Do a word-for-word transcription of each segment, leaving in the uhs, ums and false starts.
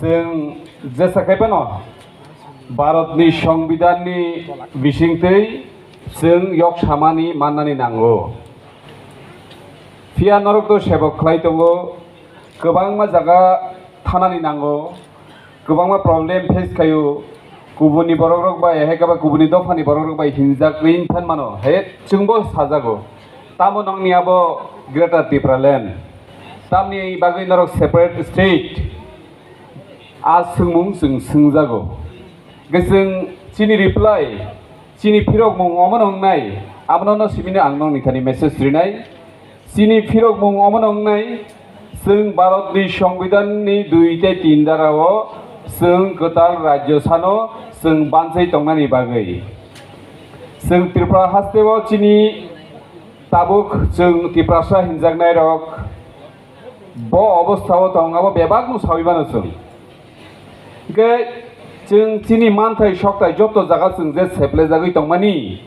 Chwng jesa khai phano Bharatni Songbidanni bisingtwi chwng yok samani mannani nango. Phiya norok to sebok khlai tongo, kwbangma jaga thanani nango, kwbangma problem face khaio, kubuni borok rok bai, hai khe ba kubuni dophani borok rok bai hinjak win phan mano, he chwngbo sajago. Tamo nongni abo Greater Tipraland, tamni bagwi norok separate state, a swngmung chwng swngjago. Hwnkhe chwng chini reply, chini phirokmung omono wngnai, abono no simino ang nongni thani message rinai. Chini phirokmung omono wngnai, chwng Bharatni Songbidanni dui tei tin darao chwng kwtal rajyo sano chwng bansai tongnani bagwi. Chwng Tripura hasteo chini tabuk chwng Tiprasa hinjaknairok bo obostao tong, abo bebakno saui mano chwng. Hwnkhe chwng chini manthai sokthai joto jaga chwng je seplejagwi tongmani,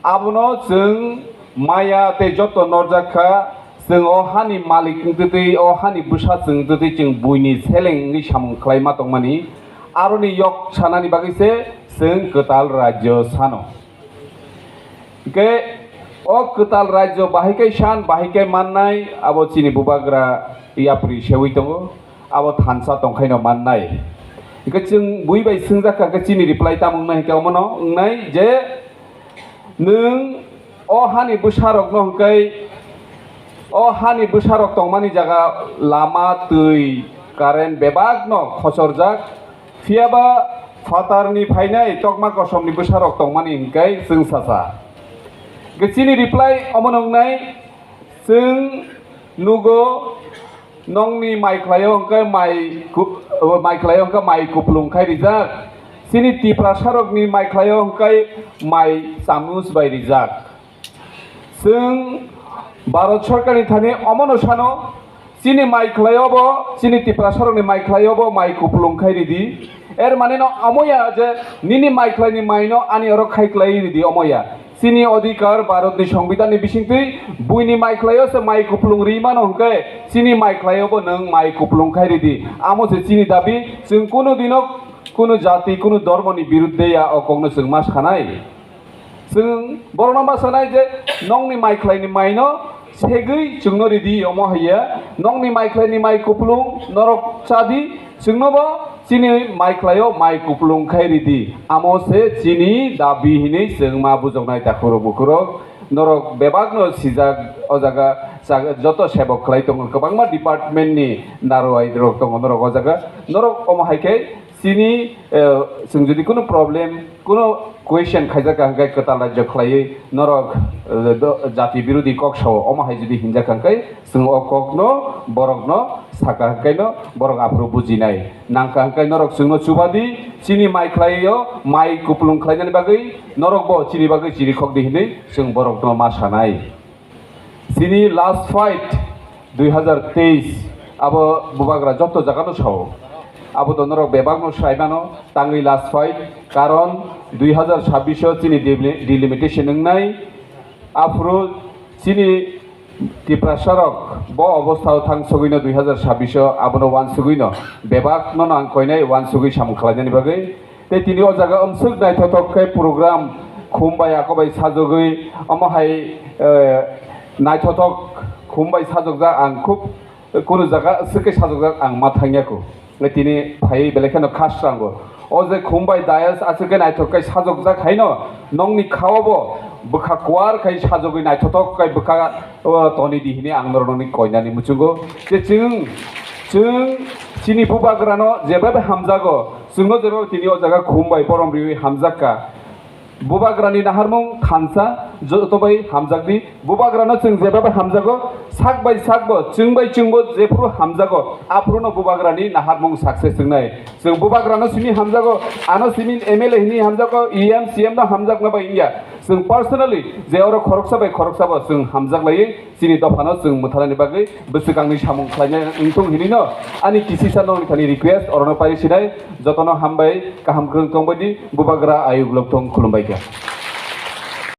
abono chwng maya tei joto norjak kha, chwng o hani malik wngtwi twi, o hani bwsa chwng wngtwi twi chwng buini seleng wngwi samung khlai ma tongmani, aroni yok sanani bagwi se chwng kwtal rajyo sano. Hwnkhe o kwtal rajyo bahai khe san, bahai khe mannai, abo chini bubagra yapri seui tongo, abo thansa tongkhaino mannai. Hwnkhe chwng bui bai swngjak kha khe chini reply tamo wngnai hwnkhe omono wngnai je, nwng o hani bwsarokno hwnkhe, o hani bwsarok tongmani jaga lama, twi, current bebakno khochorjak, phiya ba phatarni phainai tokma kosomni bwsarok tongmani hwnkhe chwng sacha. Hwnkhe chini reply omono wngnai, chwng nugo, nongni mai khlaio hwnkhe mai ku-, mai khlaio hwnkhe mai kupulung khai rijak. Chini Tiprasarokni mai khlaio hwnkhe mai chamus bai rijak. Chwng Bharat Sarkarni thani omono sano, chini mai khlaiobo, chini Tiprasarokni mai khlaiobo mai kupulung khai ridi. Er mane no omoya je nini mai khlaini maino ani oro khai klai ridi, omoya. Chini odhikar Bharatni Songbidanni bisingtwi buini mai khlaio se mai kupulung ri mano hwnkhe chini mai khlaiobo nwng mai kupulung khai ridi. Amo se chini dabi, chwng kunu dino kunu jati, kunu dhormoni birudde ya o kokno chwng ma sanai. Chwng borokno ma sanai je nongni mai khlaini maino segwi chwngno ridi, omo haiya nongni mai khlaini mai kupulung norok chadi, chwngnobo chini mai khlaio mai kupulung khai ridi. Amo se chini dabi hinwi chwng ma bujoknai takhurok bukhurok. Norok bebakno sijak o jaga, jaga joto sebok khlai tongo, kwbangma department ni narwai rok tongo norok o jaga. Norok omo hai khe chini, eh, chwng jodi kunu problem, kunu question khaijak kha hwnkhe kwtal rajyo khlaiwi norok, eh, do-, jati birodhi kok sao, omo hai jodi hinjak kha hwnkhe chwng o kokno borokno saka hwnkhe no borok aphuru bujinai. Nangkha hwnkhe norok chwngno chubadi, chini mai khlaio, mai kupulung khlainani bagwi norokbo chini bagwi chirikhokdi hinwi chwng borokno ma sanai. Chini last fight dui hazar teis, abo bubagra joto jagano sao. Abo to norok bebakno sai mano, tangwi last fight. Karon dui hazar sabbish o chini deli-, delimitation wngnai. Aphuru chini Tiprasarok bo obostha o thang sogwino dui hazar sabbish o abono uansugwino bebakno ang koinai uansugwi samung khlainani bagwi. Tei tini o jaga amswk naithothok khe program khum bai ako bai sajogwi, omo hai, eh, naithothok khum bai sajokjak, ang khub kunu jaga swk khe sajokjak ang ma thangya kho. Tei tini phaiwi belai kheno khasrango. O je khum bai dayas aswk khe naithok khe sajokjak haino nongni kha-o bo bwkha kuar khai sajogwi naithothok khai bwkha, o, toni di hini ang norokni koinani muchungo. Je chwng, chwng chini bubagrano jebabe hamjago, chwngno jebabe tini o jaga khum bai borom riwi hamjak kha. Bubagrani naharmung thansa joto bai hamjakdi. Bubagrano chwng jebabe hamjago, sak bai sakbo, chwng bai chwngbo jephuru hamjago, aphuruno bubagrani naharmung success wngnai. Chwng bubagrano simi hamjago, ano simi M L A hini hamjago, E M, C M no hamjakma bai wngya. Chwng personally je oro khoroksa bai khoroksabo chwng hamjaklaiwi chini dophano chwng mwthanani bagwi bwswkangni samung khlaina wngthung hinwino ani kisisa nongni thani request orono pai sinai. Jotono hambai, kaham kwrwng tongbaidi, bubagra ayuk lok thung, khulumbai kha.